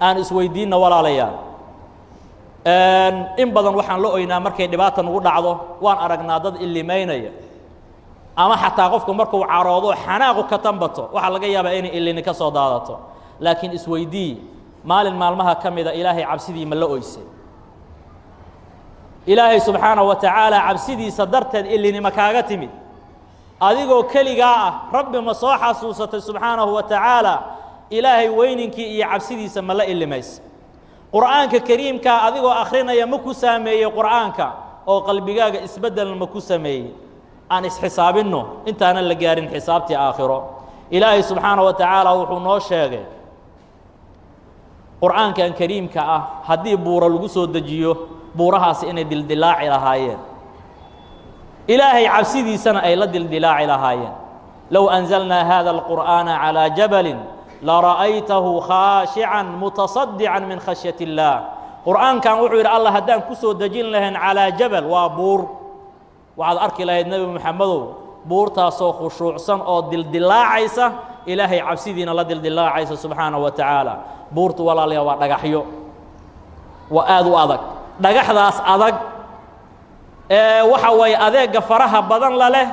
Aan isweydiinna, walaalayaal. In badan waxaan la oynaa markay dhibaata nagu dhacdo. Waan aragnaa dad ilimaynaya, ama xataa qofku markuu caroodo, xanaaqu ka tambato, waxaa laga yaabaa inay ilini ka soo daadato. Laakiin isweydii, maalin maalmaha ka mida Ilaahay cabsidii ma la oysay? Ilaahay subxaanaه wa tacaala cabsidiisa darteed ilinima kaaga timid? Adigoo keligaa ah, Rabbi ma soo xasuusatay subxaanahu wa tacaala? Ilaahay weyninkii iyo cabsidiisa ma la ilimaysa? Qur'aanka kariimkaa adigoo akhrinaya ma ku saameeyey qur'aanka oo qalbigaaga isbeddel ma ku sameeyey? Aan isxisaabinno intaanan la gaarin xisaabtii aakhiro. Ilaahay subxaanaه wa tacaala wuxuu noo sheegay qur'aankan kariimka ah haddii buura lagu soo dejiyo, buurahaasi inay dildilaaci lahaayeen, Ilaahay cabsidiisana ay la dildilaaci lahaayeen. Low anzalnaa hada alqur'aana calىa jabalin lara'aytahu khaashican mutaصadican min khashyaة اllaah. Qur'aankan, wuxuu yidhi Allah, haddaan ku soo dejin lahayn calaa jabal, waa buur, waxaad arki lahayd, Nebi Moxamedow, buurtaasoo khushuucsan oo dildilaacaysa, Ilaahay cabsidiina la dildilaacaysa subxaanaه wa tacaala. Buurtu, walaalayaa, waa dhagaxyo, waa aad u adag. Dhagaxdaas adag ee waxa waaye adeega faraha badan la leh,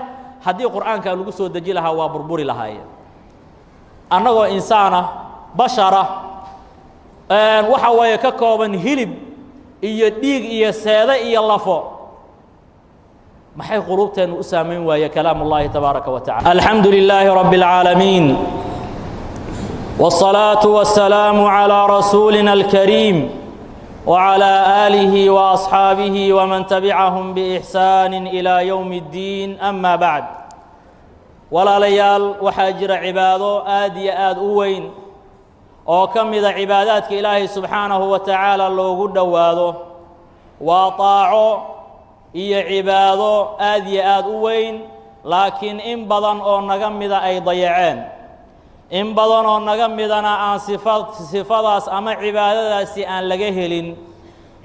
haddii qur'aanka lagu soo deji lahaa, waa burburi lahaayeen. Annagoo insaana, bashara, waxa waaye ka kooban hilib iyo dhiig iyo seede iyo lafo, maxay quluubteennu u saamayn waaye kalaam ullaahi tabaaraka wa tacala? Alxamdu lilaahi rabbi اlcaalamiin, والصلاة والسلام على رسولنا الكريم وعلى آله وأصحابه ومن تبعهم بإحسان إلى يوم الدين، أما بعد. Walaalayaal, waxaa jira cibaado aad iyo aad u weyn oo ka mida cibaadaadka Ilaahay subxaanahu wa tacaala loogu dhowaado. Waa طaaco iyo cibaado aad iyo aad u weyn, laakiin in badan oo naga mida ay dayaceen, in badan oo naga midana aan sifa sifadaas ama cibaadadaasi aan laga helin.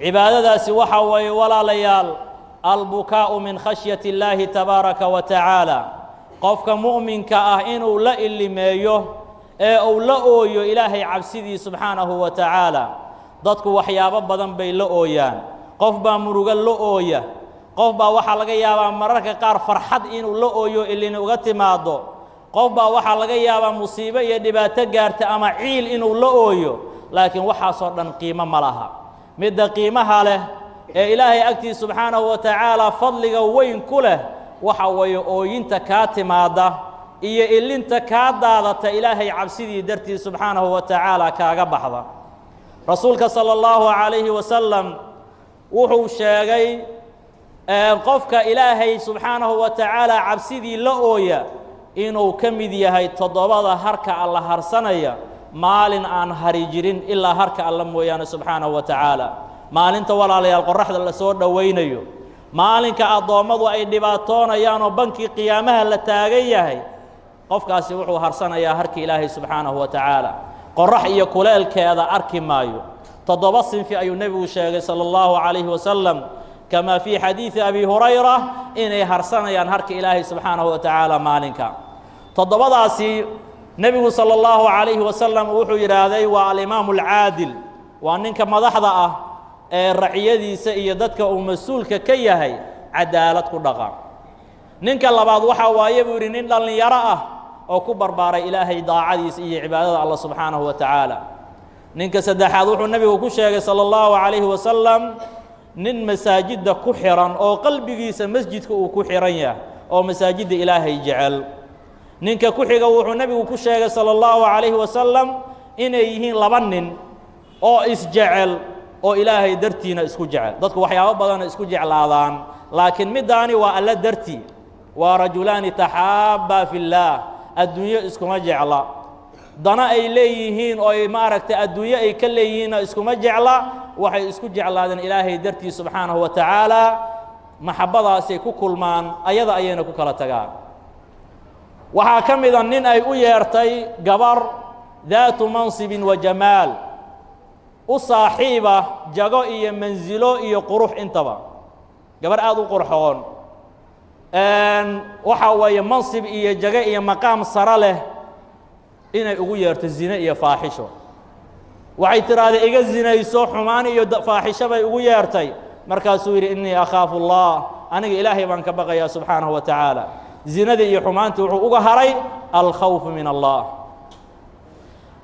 Cibaadadaasi waxaa weeye, walaalayaal, albukaa'u min khashyati اllaahi tabaaraka wa tacaala. Qofka mu'minka ah inuu la ilimeeyo ee uu la ooyo Ilaahay cabsidii subxaanahu wa tacaala. Dadku waxyaabo badan bay la ooyaan. Qof baa murugo la ooya, qof baa waxaa laga yaabaa mararka qaar farxad inuu la ooyo, ilini uga timaaddo. Qof baa waxaa laga yaabaa musiibo iyo dhibaato gaarta ama ciil inuu la ooyo. Laakiin waxaasoo dhan qiimo ma laha. Midda qiimaha leh ee Ilaahay agtiis subxaanahu wa tacaala fadliga weyn ku leh waxa weeye ooyinta kaa timaadda iyo ilinta kaa daadata Ilaahay cabsidii dartii subxaanahu wa tacaala kaaga baxda. Rasuulka sala allahu calayhi wasalam wuxuu sheegay qofka Ilaahay subxaanahu wa tacaala cabsidii la ooya inuu ka mid yahay toddobada harka Alla harsanaya maalin aan hari jirin ilaa harka Alla mooyaane subxaanahu wa tacaala. Maalinta, walaalayaal, qoraxda la soo dhowaynayo, maalinka addoommadu ay dhibaatoonayaan oo bankii qiyaamaha la taagan yahay, qofkaasi wuxuu harsanayaa harki Ilaahay subxaanahu wa tacaala. Qorax iyo kuleelkeeda arki maayo. Toddoba sinfi ayuu Nebigu sheegay sala allahu calayhi wasalam, kamaa fii xadiidi Abi Hurayra, inay harsanayaan harka Ilaahay subxaanahu wa tacaala maalinka. Toddobadaasi Nebigu sala allahu calayhi wasalam wuxuu yidhaahday waa alimaamu alcaadil, waa ninka madaxda ah ee raciyadiisa iyo dadka uu mas-uulka ka yahay cadaalad ku dhaqa. Ninka labaad waxaa waaye, buu yidhi, nin dhallinyaro ah oo ku barbaaray Ilaahay daacadiisa iyo cibaadada Alla subxaanahu wa tacaala. Ninka saddexaad wuxuu Nebigu ku sheegay sala allahu calayhi wasalam nin masaajidda ku xiran oo qalbigiisa masjidka uu ku xiran yahay oo masaajidda Ilaahay jecel. Ninka ku xiga wuxuu Nebigu ku sheegay sala allahu calayhi wasalam inay yihiin laba nin oo isjecel oo Ilaahay dartiina isku jecel. Dadku waxyaabo badana isku jeclaadaan, laakiin middaani waa Alla dartii. Waa rajulaani taxaabbaa fi اllaah, adduunyo iskuma jecla, dana ay leeyihiin oo ay maaragtay adduunyo ay ka leeyihiinna iskuma jecla. Waxay isku jeclaadeen Ilaahay dartii subxaanahu wa tacaala. Maxabbadaasay ku kulmaan, ayada ayayna ku kala tagaan. Waxaa ka mida nin ay u yeertay gabar daatu mansibin wa jamaal, u saaxiiba jago iyo mansilo iyo qurux intaba, gabar aad u qurxoon, waxaa weeye mansib iyo jago iyo maqaam sare leh, inay ugu yeerto zine iyo faaxisho. Waxay tidhaahday iga zinayso, xumaan iyo faaxisho bay ugu yeertay. Markaasuu yidhi innii akhaafu allah, aniga ilaahay baan ka baqayaa subxaanahu wa tacaala. Zinadii iyo xumaantii wuxuu uga haray alkhawfu min allah.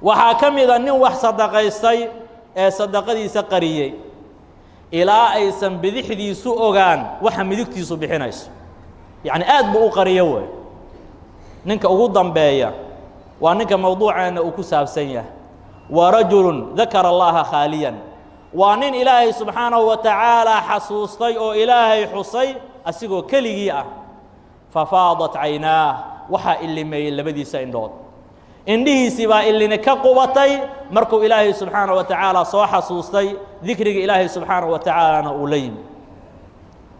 Waxaa ka mida nin wax sadaqaystay ee sadaqadiisa qariyey ilaa aysan bidixdiisu ogaan waxa midigtiisu bixinayso, yacni aad buu u qariyo wey. Ninka ugu dambeeya waa ninka mowduuceenna uu ku saabsan yahay, wa rajulu dakara allaha khaaliyan, waa nin ilaahay subxaanahu wa tacaalaa xasuustay oo ilaahay xusay asigoo keligii ah. Fafaadat caynaah, waxaa ilimeeyey labadiisa indhood, indhihiisii baa ilini ka qubatay markuu ilaahay subxaanahu wa tacaala soo xasuustay, dikriga ilaahay subxaanahu wa tacaalana uu la yimi.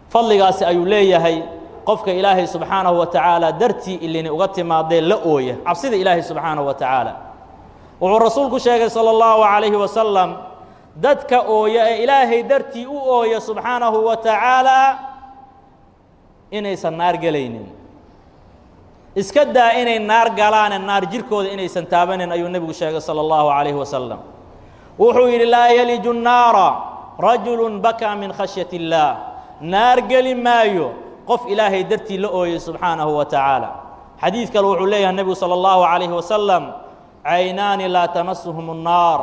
Fadligaasi ayuu leeyahay qofka ilaahay subxaanahu wa tacaala dartii ilini uga timaadee la ooya cabsida ilaahay subxaanahu wa tacaala. Wuxuu rasuulku sheegay salى اllahu calayhi wasalam, dadka ooya ee ilaahay dartii u ooya subxaanahu wa tacaala inaysan naar gelaynin, iska daa inay naar galaane naar jirkooda inaysan taabanin ayuu nebigu sheegay salى اllahu calayhi wasalam. Wuxuu yidhi laa yaliju الnaara rajulu bakaa min khashyati اllaah, naar geli maayo qof ilaahay dartii la ooyey subxaanahu wa tacaala. Xadiid kale wuxuu leeyahay nebigu salى اllahu calayhi wasalam, caynaani laa tamasuhum الnaar,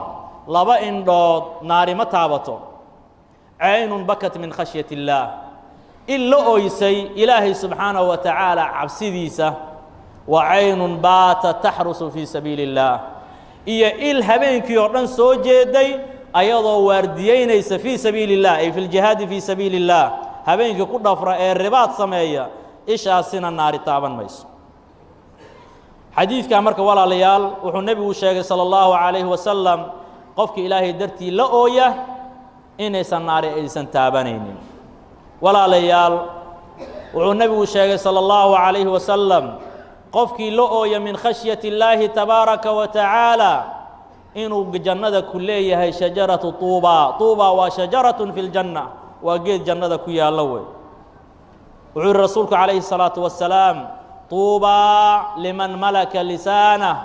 laba indhood naari ma taabato, caynun bakat min khashyati اllaah, in la ooysay ilaahay subxaanahu wa tacaala cabsidiisa, wa caynun baata taxrusu fii sabiili اllaah, iyo il habeenkii oo dhan soo jeeday ayadoo waardiyeynaysa fii sabiili اllah, ay fi ljihaadi fii sabiili اllah, habeenkii ku dhafra ee ribaad sameeya, ishaasina naari taaban mayso. Xadiidkaa marka walaalayaal wuxuu nebigu sheegay salى اllahu calayhi wasalam qofka ilaahay dartii la ooya inaysan naari aysan taabanaynin. Walaalayaal, wuxuu nebigu sheegay salى اllahu calayhi wasalam qofkii la ooya min khashyati اllaahi tabaaraka wa tacaala inuu jannada ku leeyahay shajaratu tuuba. Tuuba waa shajaratun fi ljanna, waa geed jannada ku yaallo wey. Wuxuu yihi rasuulku calayhi الsalaatu wasalaam, tuubaa liman malaka lisaanah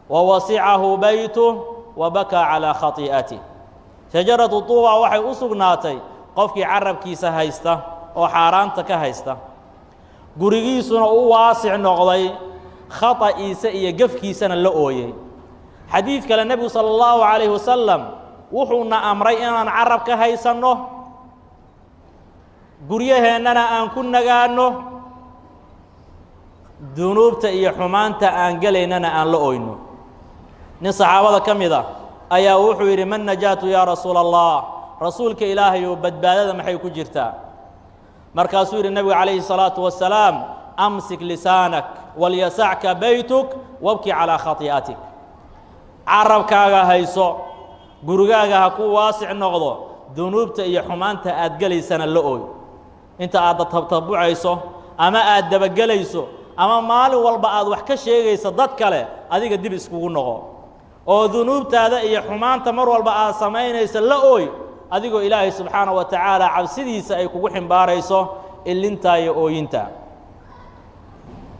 wa wasicahu baytuh wa bakaa calىa khatii'atih. Shajaratu tuuba waxay u sugnaatay qofkii carabkiisa haysta oo xaaraanta ka haysta, gurigiisuna u waasic noqday, khata'iisa iyo gefkiisana la ooyey. Xadiid kale nebigu salى اllahu calayhi wasalam wuxuuna amray inaan carab ka haysanno, guryaheennana aan ku nagaanno, dunuubta iyo xumaanta aan gelaynana aan la oyno. Nin saxaabada ka mid ah ayaa wuxuu yidhi, man najaatu yaa rasuula allah, rasuulka ilaahayow badbaadada maxay ku jirtaa? Markaasuu yidhi nebigu calayhi الsalaatu wasalaam, amsik lisaanak walyasacka baytuk wabki calىa khatii'atik. Carabkaaga hayso, gurigaaga ha ku waasic noqdo, dunuubta iyo xumaanta aad gelaysana la ooy. Inta aad tabtabucayso ama aad dabagelayso ama maalin walba aad wax ka sheegayso dad kale, adiga dib iskugu noqo oo dunuubtaada iyo xumaanta mar walba aad samaynayso la ooy, adigoo ilaahay subxaanaه wa tacaala cabsidiisa ay kugu ximbaarayso ilintaa iyo ooyinta.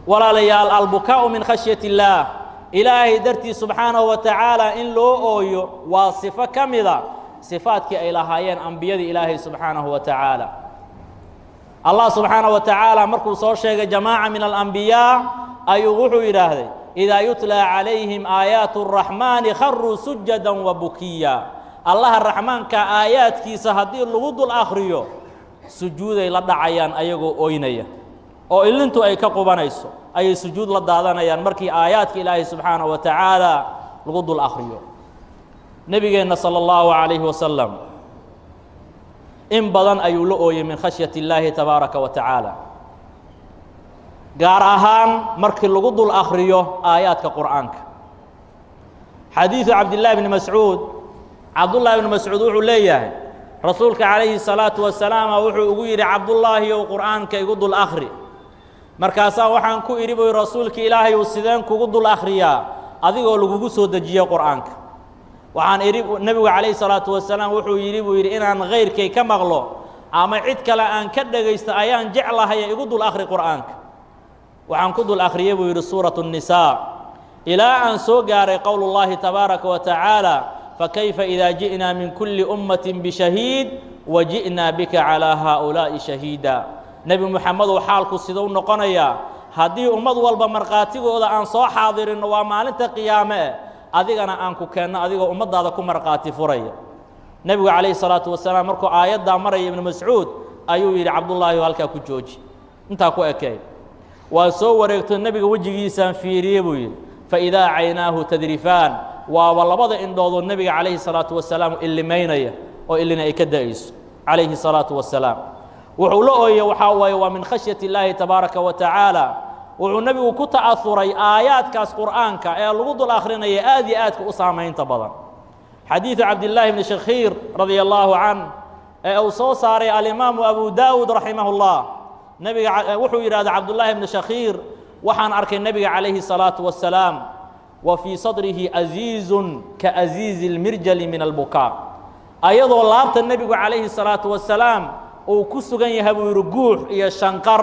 Walaalayaal, albukaa'u min khashyati اllaah, ilaahay dartii subxaanahu wa tacaala in loo ooyo waa sifo ka mida sifaadkii ay lahaayeen ambiyadii ilaahay subxaanahu wa tacaala. Allah subxaanaه wa tacaala markuu soo sheegay jamaaca min alambiyaa ayuu wuxuu yidhaahday, idaa yutlaa calayhim aayaatu الraxmaani kharuu sujada wa bukiya. Allaha raxmaanka aayaadkiisa haddii lagu dul akhriyo sujuuday la dhacayaan ayagoo ooynaya oo ilintu ay ka qubanayso, ayay sujuud la daadanayaan markii aayaadka ilaahay subxaanaه wa tacaala lagu dul akhriyo. Nebigeenna salى اllahu calayhi wasalam in badan ayuu la ooyey min khashyati اllaahi tabaaraka wa tacaala, gaar ahaan markii lagu dul akhriyo aayaadka qur'aanka. Xadiidu cabdillahi bni mascuud, cabdullahi bni mascuud wuxuu leeyahay rasuulka calayhi الsalaatu wasalaam wuxuu ugu yidhi, cabdullaahi ow qur'aanka igu dul akhri. Markaasaa waxaan ku idhi buy, rasuulka ilaahay ow sideen kugu dul akhriyaa adigoo lagugu soo dejiyo qur'aanka? Waxaan idhi nebigu calayhi salaatu wasalaam wuxuu yidhi buu yidhi, inaan kayrkay ka maqlo ama cid kale aan ka dhegaysto ayaan jeclahaye igu dul akhri qur'aanka. Waxaan ku dul akhriyey buu yidhi suuratu الnisaa ilaa aan soo gaaray qowlullaahi tabaaraka wa tacaala, Fakayfa idaa ji'naa min kulli ummatin bishahiid wa ji'naa bika calaa haaulaa'i shahiida. Nebi Moxamedow, xaalku siduu noqonayaa haddii ummad walba markhaatigooda aan soo xaadirinno, waa maalinta qiyaame eh, adigana aan ku keenno adigoo ummaddaada ku markhaati furaya? Nebigu calayhi salaatu wasalaam markuu aayaddaa maraya Ibnu Mascuud ayuu yidhi: Cabdullaahi, halkaa ku jooji, intaa ku ekeey. Waa soo wareegto, nebiga wejigiisaan fiiriye, buu yidhi, faidaa caynaahu tadrifaan, waaba labada indhoodoo nebiga calayhi salaatu wasalaam illimaynaya oo ilina ay ka da'ayso calayhi salaatu wasalaam. Wuxuu la ooyey waxaa waaye waa min khashyati illaahi tabaaraka wa tacaala. Wuxuu nebigu ku ta'ahuray aayaadkaas qur'aanka ee lagu dul akhrinaya aad iyo aadka u saamaynta badan. Xadiidu Cabdillaahi bni Shakhiir radia allaahu canh ee uu soo saaray alimaamu Abu Daawud raximah llah, nebiga wuxuu yidhahda Cabdullaahi bni Shakhiir: waxaan arkay nebiga calayhi الsalaatu wasalaam wa fii sadrihi aziizun ka aziizi اlmirjali min albukaa, ayadoo laabta nebigu calayhi الsalaatu wasalaam uu ku sugan yahay, buu yidhi, guux iyo shanqar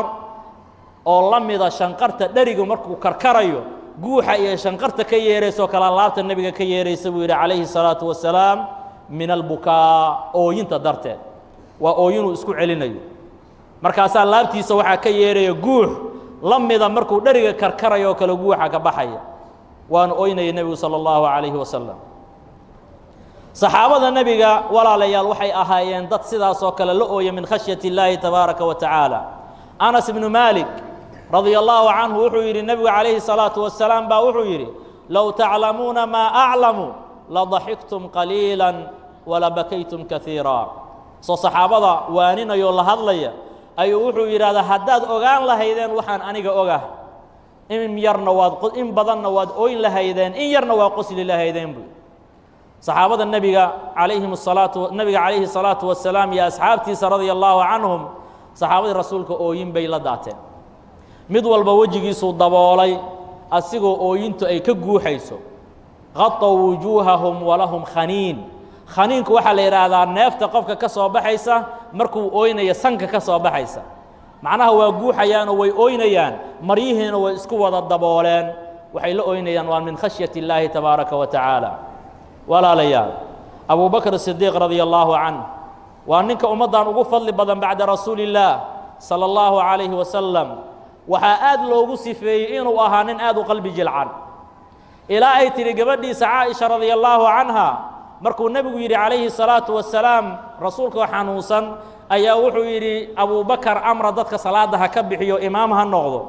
oo la mida shanqarta dherigu markuu karkarayo, guuxa iyo shanqarta ka yeeraysoo kala laabta nebiga ka yeeraysa, buu yidhi calayhi الsalaatu wasalaam, min albukaa, ooyinta darteed. Waa ooyinuu isku celinayo, markaasaa laabtiisa waxaa ka yeeraya guux la mida markuu dheriga karkarayo oo kale guuxa ka baxaya. Waanu oynaya nebigu sala allahu calayhi wasalam. Saxaabada nebiga, walaalayaal, waxay ahaayeen dad sidaas oo kale la ooya min khashyati illaahi tabaaraka wa tacaala. Anas ibnu Maalik radia allaahu canhu wuxuu yidhi: nebigu calayhi salaatu wasalaam baa wuxuu yidhi: low taclamuuna maa aclamu ladaxiktum qaliila walabakaytum kaiira. Soo saxaabada waaninayoo la hadlaya ayuu wuxuu yidhahdaa: haddaad ogaan lahaydeen waxaan aniga ogah, in yarna waad, in badanna waad oyn lahaydeen, in yarna waa qosli lahaydeen, buu. Saxaabada nebiga calayhim asalaatu, nebiga calayhi salaatu wasalaam iyo asxaabtiisa radia allaahu canhum, saxaabadii rasuulka ooyin bay la daateen. Mid walba wejigiisuu daboolay asigoo ooyintu ay ka guuxayso. Qatow wujuuhahum walahum khaniin. Khaniinku waxaa la yidhaahdaa neefta qofka ka soo baxaysa markuu ooynaya, sanka ka soo baxaysa. Macnaha waa guuxayaanoo way ooynayaan, maryihiina way isku wada dabooleen. Waxay la ooynayaan waa min khashyati illaahi tabaaraka wa tacaala. Walaalayaal, Abu Bakr Sidiiq radia allaahu canh waa ninka ummaddan ugu fadli badan bacda rasuuli illaah sala allahu calayhi wasalam. Waxaa aad loogu sifeeyey inuu ahaa nin aad u qalbi jilcan, ilaa ay tidhi gabadhiisa Caaisha radia allaahu canha, markuu nebigu yidhi calayhi salaatu wasalaam, rasuulkoo xanuunsan ayaa wuxuu yidhi: Abubakar amra dadka salaadda ha ka bixiyo, imaam ha noqdo.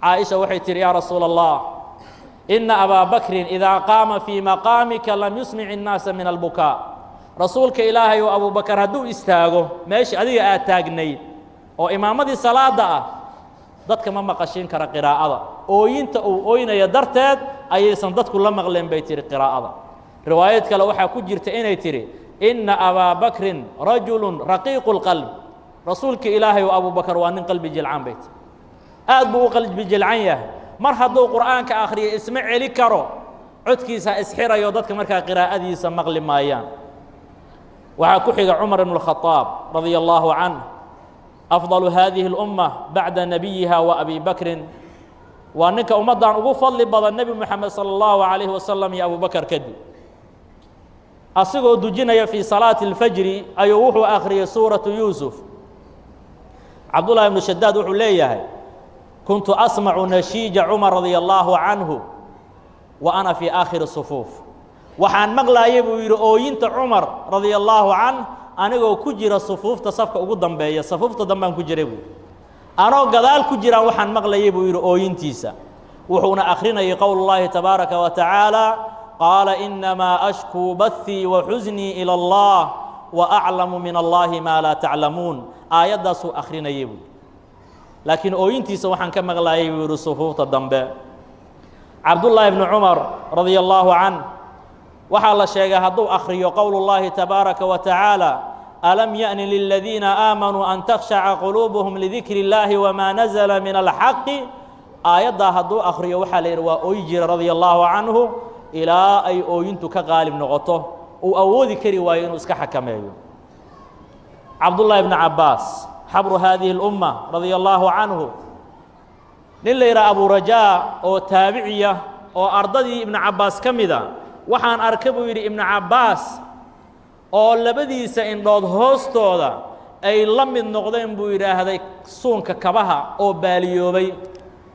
Caaisha waxay tidhi: yaa rasuula Allah, ina abaa bakrin idaa qaama fii maqaamika lam yusmic innaasa min albukaa. Rasuulka Ilaahay oo, Abubakar hadduu istaago meeshii adiga aad taagnayd oo imaamadii salaadda ah, dadka ma maqashin kara qiraa'ada. Ooyinta uu ooynaya darteed ayaysan dadku la maqleen, bay tihi, qiraa'ada. Riwaayad kale waxaa ku jirta inay tidhi: inna abaa bakrin rajulu raqiiqu اlqalb. Rasuulka Ilaahay oo, Abubakar waa nin qalbi jilcan, bay tihi, aad buu u qalbi jilcan yahay. Mar hadduu qur'aanka akhriyo isma celi karo, codkiisa isxirayo, dadka markaa qiraa'adiisa maqli maayaan. Waxaa ku xiga Cumar ibn الkhadaab radia allaahu canh, afdalu haadihi اlumma bacda nabiyiha wa abi bakrin. Waa ninka ummaddan ugu fadli badan Nebi Moxamed sala allahu calayhi wasalam iyo Abubakar kadib. Asigoo dujinaya fii salaati اlfajri ayuu wuxuu akhriyey suuratu Yuusuf. Cabdullahi ibnu Shadaad wuxuu leeyahay: kuntu asmacu nashiija Cumar radia allaahu canhu wa ana fii aakhiri sufuuf. Waxaan maqlaayay, buu yidhi, ooyinta Cumar radia allaahu canh anigoo ku jira sufuufta safka ugu dambeeya. Safuufta dambaan ku jiray, buu, anoo gadaal ku jiraan waxaan maqlayay, buu yidhi, ooyintiisa. Wuxuuna akhrinayay qowl اllahi tabaaraka wa tacaala: qaala inamaa ashkuu bathii wa xusnii ilى اllah wa aclamu min allahi maa laa taclamuun. Aayaddaasuu akhrinayay, buu, laakiin ooyintiisa waxaan ka maqlaayay, buu yidhi, sufuufta dambe. Cabdullaahi bnu Cumar radia allaahu canh waxaa la sheegay hadduu akhriyo qowl اllahi tabaaraka wa tacaala: alam yaأni liladiina aamanuu an takhshaca quluubuhum lidikri اllaahi wamaa nazla min alxaqi, aayaddaa hadduu akhriyo, waxaa la yidhi waa ooyi jira radia allaahu canhu ilaa ay ooyintu ka qaalib noqoto, uu awoodi kari waayo inuu iska xakameeyo. Cabdullaahi bnu Cabbaas, xabru haadihi اlumma, radia allaahu canhu, nin la yidhaha Abu Rajaa oo taabiciya oo ardadii Ibnu Cabbaas ka mida Waxaan arkay, buu yidhi, Ibnu Cabbaas oo labadiisa indhood hoostooda ay la mid noqdeen, buu yidhaahday, suunka kabaha oo baaliyoobay.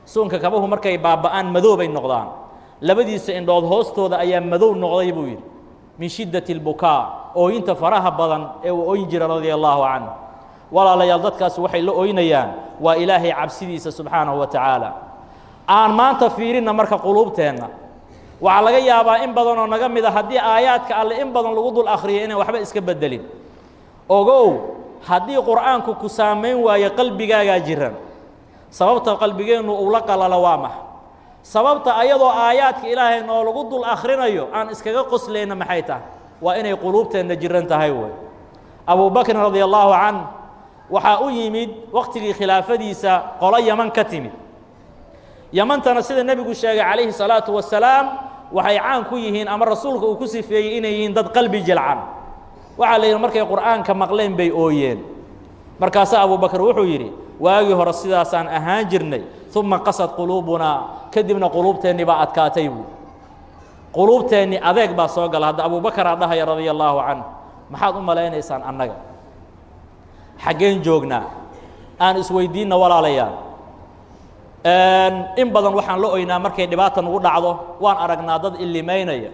Suunka kabahu markay baaba'aan madoobay noqdaan. Labadiisa indhood hoostooda ayaa madow noqday, buu yidhi, min shiddati اlbukaa, ooyinta faraha badan ee uu ooyin jira, radia allaahu canhu. Walaalayaal, dadkaasi waxay la ooynayaan waa Ilaahay cabsidiisa subxaanahu wa tacaala. Aan maanta fiirinna marka quluubteenna. Waxaa laga yaabaa in badanoo naga mida haddii aayaadka Alle in badan lagu dul akhriyo inaan waxba iska beddelin. Ogow, haddii Qur'aanku ku saamayn waayo, qalbigaagaa jiran. Sababta qalbigeennu uu la qalalo waa maxa? Sababta ayadoo aayaadka Ilaahay noo lagu dul akhrinayo aan iskaga qoslayna maxay tahay? Waa inay quluubteenna jiran tahay wey. Abubakrin radia allaahu canh waxaa u yimid waqtigii khilaafadiisa qolo Yaman ka timid. Yamantana, sida Nebigu sheegay calayhi salaatu wasalaam, waxay caan ku yihiin ama Rasuulka uu ku sifeeyey inay yihiin dad qalbi jilcan. Waxaa la yidhi markay Qur'aanka maqleen bay ooyeen. Markaasaa Abubakar wuxuu yidhi: "Waagii hore sidaasaan ahaan jirnay, uma qasad quluubunaa, kadibna quluubteennii baa adkaatay," buu. Quluubteennii adeeg baa soo gala. Hadda Abubakaraa dhahaya, radia allaahu canh. Maxaad u malaynaysaan annaga? Xaggeen joognaa? Aan isweydiinna, walaalayaal. In badan waxaan la oynaa markay dhibaata nagu dhacdo. Waan aragnaa dad ilimaynaya,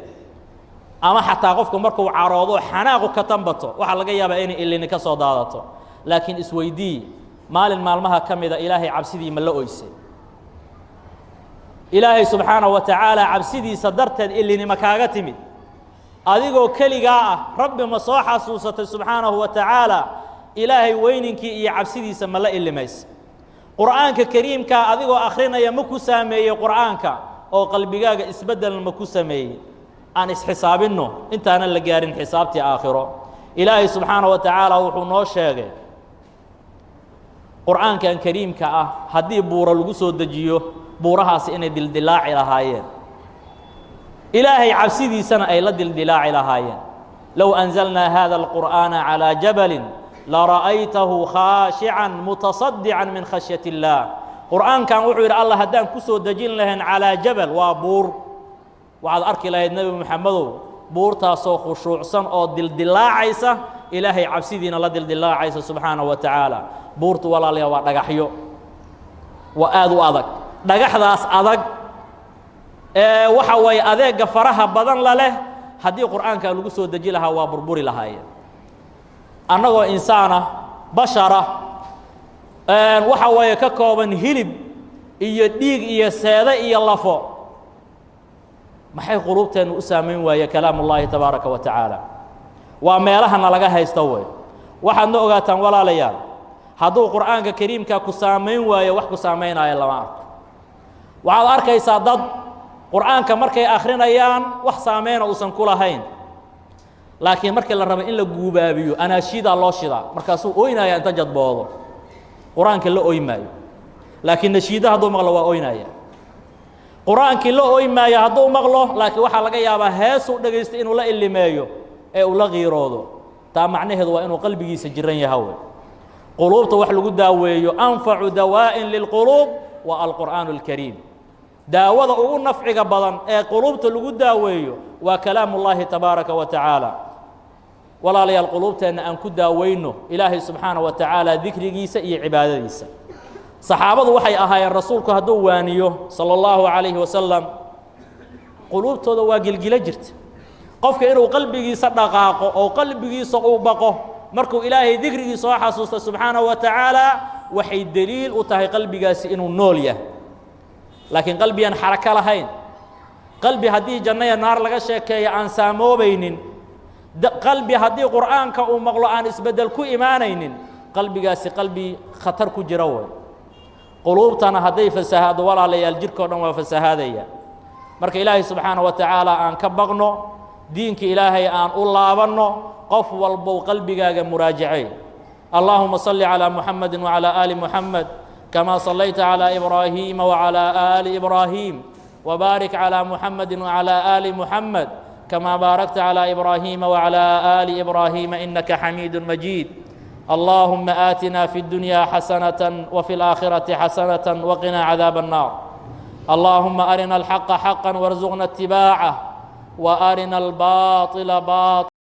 ama xataa qofku markuu caroodo, xanaaqu ka tambato, waxaa laga yaabaa inay ilini ka soo daadato. Laakiin isweydii, maalin maalmaha ka mida Ilaahay cabsidii ma la oysay? Ilaahay subxaanaه wa tacaala cabsidiisa darteed ilinima kaaga timid? Adigoo keligaa ah Rabbi ma soo xasuusatay subxaanahu wa tacaala? Ilaahay weyninkii iyo cabsidiisa ma la ilimaysa? Qur'aanka kariimkaa adigoo akhrinaya ma ku saameeyey Qur'aanka oo qalbigaaga isbeddel ma ku sameeyey? Aan isxisaabinno intaanan la gaarin xisaabtii aakhiro. Ilaahay subxaanaه wa tacaala wuxuu noo sheegay Qur'aankan kariimka ah haddii buuro lagu soo dejiyo, buurahaasi inay dildilaaci lahaayeen, Ilaahay cabsidiisana ay la dildilaaci lahaayeen. Low anzalnaa hada alqur'aana calىa jabalin lara'aytahu khaashican mutaصadican min khashyaة اllaah. Qur'aankan, wuxuu yidhi Allah, haddaan ku soo dejin lahayn calaa jabal, waa buur, waxaad arki lahayd, Nebi Moxamedow, buurtaasoo khushuucsan oo dildilaacaysa, Ilaahay cabsidiina la dildilaacaysa subxaanaه wa tacaala. Buurtu, walaalayaa, waa dhagaxyo, waa aad u adag. Dhagaxdaas adag ee waxa waaye adeega faraha badan la leh, haddii Qur'aanka lagu soo deji lahaa, waa burburi lahaayeen. Annagoo insaana, bashara, waxa waaye ka kooban hilib iyo dhiig iyo seede iyo lafo, maxay quluubteennu u saamayn waaye kalaam ullaahi tabaaraka wa tacaala? Waa meelahana laga haysto wey. Waxaadna ogaataan, walaalayaal, hadduu Qur'aanka kariimka ku saamayn waayo, wax ku saamaynaayo lama arko. Waxaad arkaysaa dad Qur'aanka markay akhrinayaan wax saameyna uusan ku lahayn, laakiin markii la rabo in la guubaabiyo, anaashiidaa loo shidaa, markaasuu oynaya inta jadboodo. Qur-aanka la oy maayo, laakiin nashiida hadduu maqlo waa oynaya. Qur-aankii la oy maayo hadduu maqlo, laakiin waxaa laga yaabaa heesuu dhegaysto inuu la ilimeeyo ee uu la qiiroodo. Taa macnaheedu waa inuu qalbigiisa jiran yaha wey. Quluubta wax lagu daaweeyo, anfacu dawaa'in lilquluub, waa alqur'aan اlkariim. Daawada ugu nafciga badan ee quluubta lagu daaweeyo waa kalaam ullaahi tabaaraka wa tacaala. Walaalayaal, quluubteenna aan ku daaweyno Ilaahay subxaanaه wa tacaala dikrigiisa iyo cibaadadiisa. Saxaabadu waxay ahaayeen, Rasuulku hadduu waaniyo salى اllahu calayhi wasalam, quluubtooda waa gilgilo jirta. Qofka inuu qalbigiisa dhaqaaqo oo qalbigiisa uu baqo markuu Ilaahay dikrigii soo xasuusta subxaanaه wa tacaala, waxay deliil u tahay qalbigaasi inuu nool yahay. Laakiin qalbigaan xarako lahayn, qalbi haddii jannaya naar laga sheekeeyo aan saamoobaynin, qalbi haddii Qur'aanka uu maqlo aan isbeddel ku imaanaynin, qalbigaasi qalbi khatar ku jira wey. Quluubtana hadday fasahaado, walaalayaal, jirkao dhan waa fasahaadaya. Marka Ilaahay subxaanaه wa tacaala aan ka baqno, diinka Ilaahay aan u laabanno. Qof walbow qalbigaaga muraajacey. Allahuma salli calىa Muxamedi wعalى aali Muxamed kama sallayta calىa Ibraahiima wعalى aali Ibraahim, wbaarik calىa Muxamedi wعalى aali Muxamed kama baarakta calىa Ibraahiima wعalى aali Ibraahiima inaka xamiidu majiid. اللهم آتنا في الدنيا حسنة وفي الآخرة حسنة وقنا عذاب النار. اللهم أرنا الحق حقا وارزقنا اتباعه. Wa arina albaaطila baaطila.